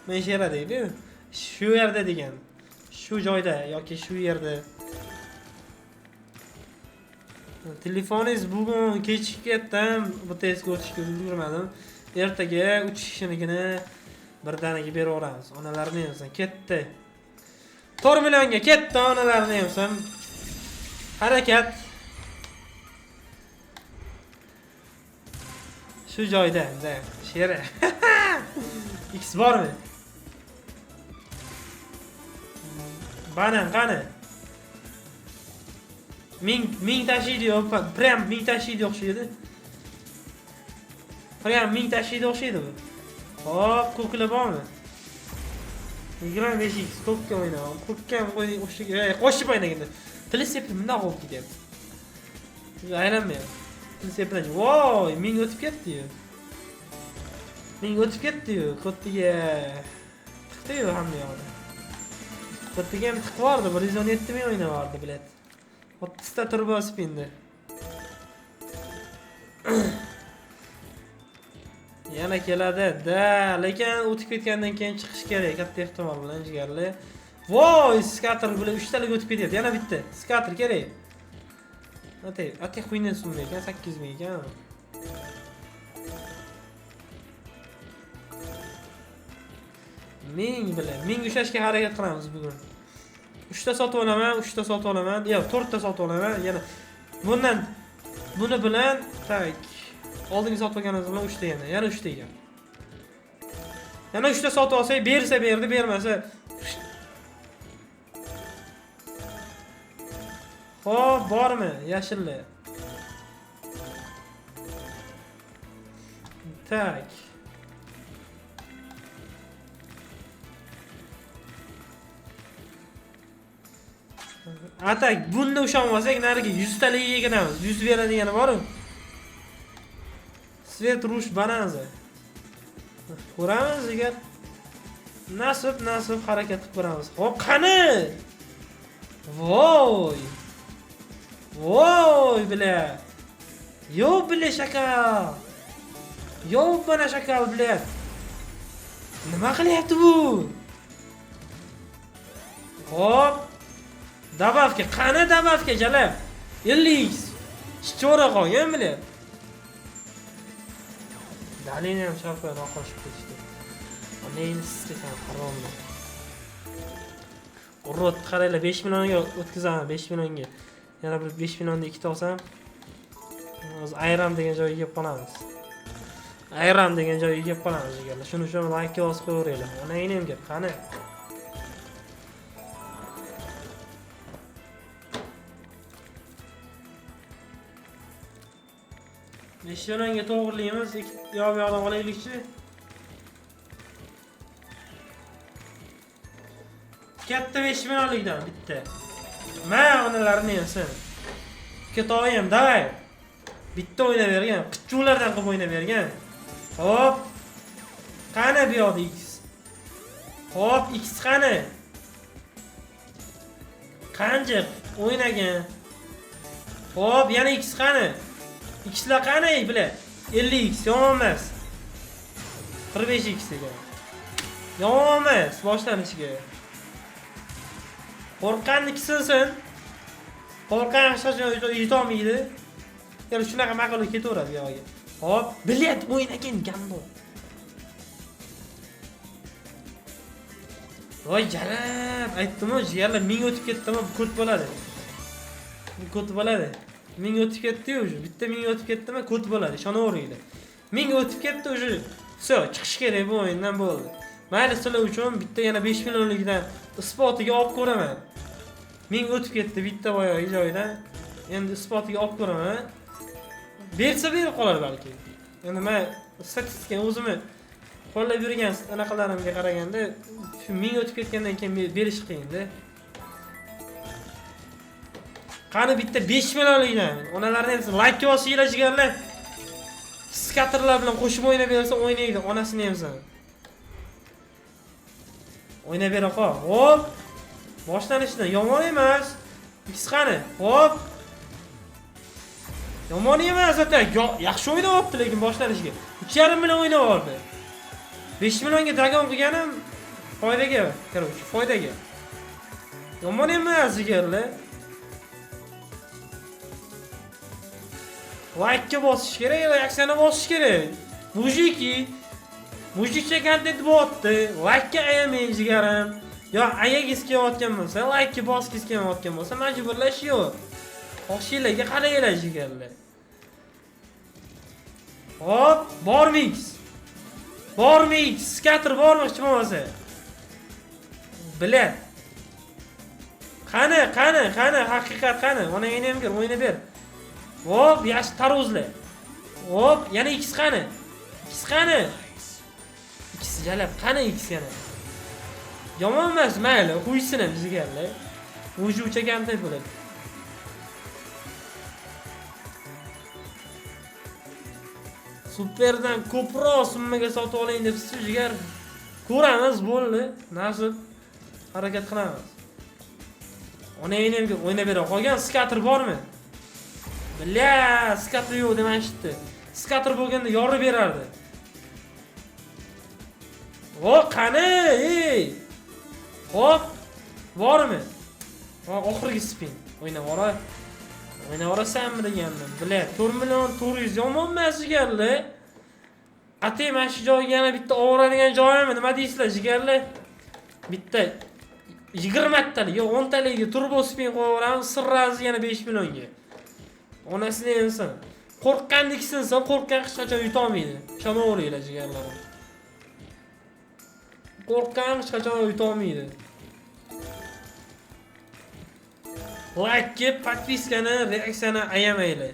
Men shu yerda deydi. Shu yerda degan. Shu joyda yoki shu yerda. Telefoningiz bugun kechikib ketdim. Bu testga o'tishga ulgurmadim. Ertaga 3 kishinikini birdaniga berib yuboramiz. Onalarini emsin. Ketdi. 4 millionga ketdi onalarini emsin. Harakat. Shu joyda, da, sheri. X bormi? Banan qani? Ming tashiydi, prям ming tashiydi o'xshaydi. Prям ming tashiydi o'xshaydi bu. Hop, ko'klar bormi? 25 x ko'kka o'ynayapman. Ko'kka ham qo'shib o'ynaganda. Tili sepib bundoq bo'lib ketyapti. Aylanmayapti. Tili sepib, voy, ming o'tib ketdi-yu. Ming o'tib ketdi-yu, ko'ttiga tiqdi-yu hamma yoqni. Ko'ttiga ham tiqib yubordi, 117 ming o'ynab yubordi, bilet. 30 ta turbo spinni. Yana keladi, da, lekin o'tib ketgandan keyin chiqish kerak, katta ehtimol bilan jigarli. Voy, skater bilan 3 talik o'tib ketyapti. Yana bitta skater kerak. Ate, ate quyni summa ekan, 8 ming ekan. Ming bilan, ming ushlashga harakat qilamiz bugun. 3 ta sotib olaman, 3 ta sotib olaman, yo'q, 4 ta sotib olaman. Yana bundan buni bilan tak oldingi sotib olganimiz bilan 3 ta yana, yana 3 ta ekan. Yana 3 ta sotib olsak, bersa berdi, bermasa. Xo'p, bormi? Yashilli. Tak. Atak, bunda ushanmasak narigi 100 taligiga kiramiz. 100 beradigani bor-ku. Svet rush bananza. Ko'ramiz agar nasib nasib harakat qilib ko'ramiz. Xo'p, qani? Voy. Voy, бля. Yo, бля, shakal. Yo, mana shakal, бля. Nima qilyapti bu? Xo'p. Dabavka, qani dabavka jalab? 50 x. Cho'ra qolgan, бля. Dalini ham sharpadan oqashib ketishdi. Neyini siskasan haromni. Urot qaranglar, 5 millionga o'tkazaman, 5 millionga. Yana bir 5 millionda ikkita olsam, o'zi ayram degan joyga kelib qolamiz. Ayram degan joyga kelib qolamiz jigarlar. Shuning uchun like bosib qo'yaveringlar. Onangni ham gap, qani? 5 millionga to'g'rilaymiz, ikki yo'q yoqdan olaylikchi. Katta 5 millionlikdan bitta. Ma onalarini emsin. Ketoyim, davay. Bitta o'ynab bergan, qichuvlardan qilib o'ynab bergan. Hop. Qani bu yoqda X? Hop, X qani? Qanjiq o'ynagan. Hop, yana X qani? X'lar qani, bila? 50 X yomon emas. 45 X degan. Yomon emas boshlanishiga. Qo'rqqanni sinsin. Qo'rqqan hech qachon yutolmaydi. Yana shunaqa maqola ketaveradi bu yog'iga. Hop, bilet o'ynagin gandon. Voy jalab, aytdim-ku, jigarlar ming o'tib ketdimi, bu ko't bo'ladi. Bu ko't bo'ladi. Ming o'tib ketdi-yu, уже. Bitta ming o'tib ketdimi, ko't bo'ladi, ishonaveringlar. Ming o'tib ketdi, уже. Всё, chiqish kerak bu o'yindan bo'ldi. Mayli, sizlar uchun bitta yana 5 millionlikdan isbotiga olib ko'raman. Ming o'tib ketdi bitta boyagi joydan. Endi isbotiga olib ko'raman. Bersa berib qolar balki. Endi men statistikani o'zimni qo'llab yurgan anaqalarimga qaraganda shu ming o'tib ketgandan keyin berish qiyinda. Qani bitta 5 millionlikdan. Onalarni ham like bosinglar jigarlar. Skaterlar bilan qo'shib o'ynab bersa o'ynaydi, onasini ham sen. O'ynab bera qol. Hop. Boshlanishdan yomon emas. X qani? Hop. Yomon emas, ata. Yaxshi o'ynayapti lekin boshlanishiga. 3.5 million o'ynab oldi. 5 millionga dagon qilganim Foydaga, короче, foydaga. Yomon emas jigarlar. Like'ga bosish kerak, reaksiyani bosish kerak. Mujiki, mujikcha kontent bo'lyapti. Like'ga ayamang jigarim. Yo ayagingiz kelayotgan bo'lsa, like'ga bosgingiz kelmayotgan bo'lsa, majburlash yo'q. Xohishinglarga qaranglar jigarlar. Hop, bormix. Bormix, skater bormi hech bo'lmasa. Bilat. Qani, qani, qani, haqiqat qani? Onangni ham ko'r, o'ynab ber. Hop, yaxshi tarvuzlar. Hop, yana ikkisi qani? Ikkisi qani? Ikkisi jalab, qani ikkisi yana? Yomon emas, mayli, qo'ysin ham jigarlar. Mujikcha kontent bo'ladi. Superdan ko'proq summaga sotib oling debsiz jigar. Ko'ramiz, bo'ldi. Nasib harakat qilamiz. Onangni ham o'ynab bera qolgan skater bormi? Bля, skater yo'q deb eshitdi. Skater bo'lganda yorib berardi. O, qani, ey. Hop, bormi? Oxirgi spin. O'ynab ora. O'ynab orasanmi degandim. Bля, 4 million 400 yomon emas jigarlar. Atay mana shu joyga yana bitta og'radigan joyimi? Nima deysizlar jigarlar? Bitta 20 talik, yo 10 taligiga turbo spin qo'yib yuboramiz, sirrazi yana 5 millionga. Onasini emsin. Qo'rqqanlik sinsa, qo'rqqan hech qachon yuta olmaydi. Ishonaveringlar jigarlarim. Qo'rqqan hech qachon yuta olmaydi. Like, podpiskani, reaksiyani ayamanglar.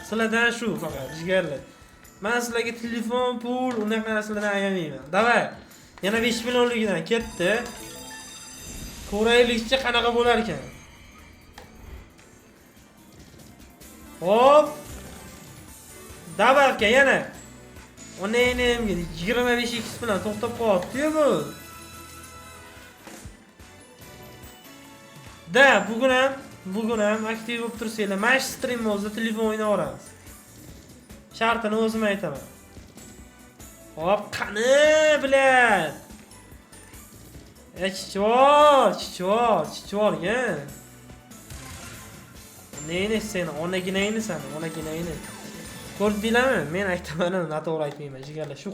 Sizlardan shu faqat jigarlar. Men sizlarga telefon, pul, unaqa narsalardan ayamayman. Davay. Yana 5 millionligidan ketdi. Ko'raylikchi qanaqa bo'lar ekan. Hop. Dabavka yana. Onangni 25 x bilan to'xtab qolyapti-yu bu. Da, bugun ham aktiv bo'lib tursanglar, mana shu stream o'zida telefon o'ynayveramiz. Shartini o'zim aytaman. Hop, qani, bilat. Chichvor, chichvor, chichvorgan. Neyni seni, onaginayni seni, onaginayni. Ko'rdinglarmi? Men aytaman, noto'g'ri aytmayman, jigarlar. Shu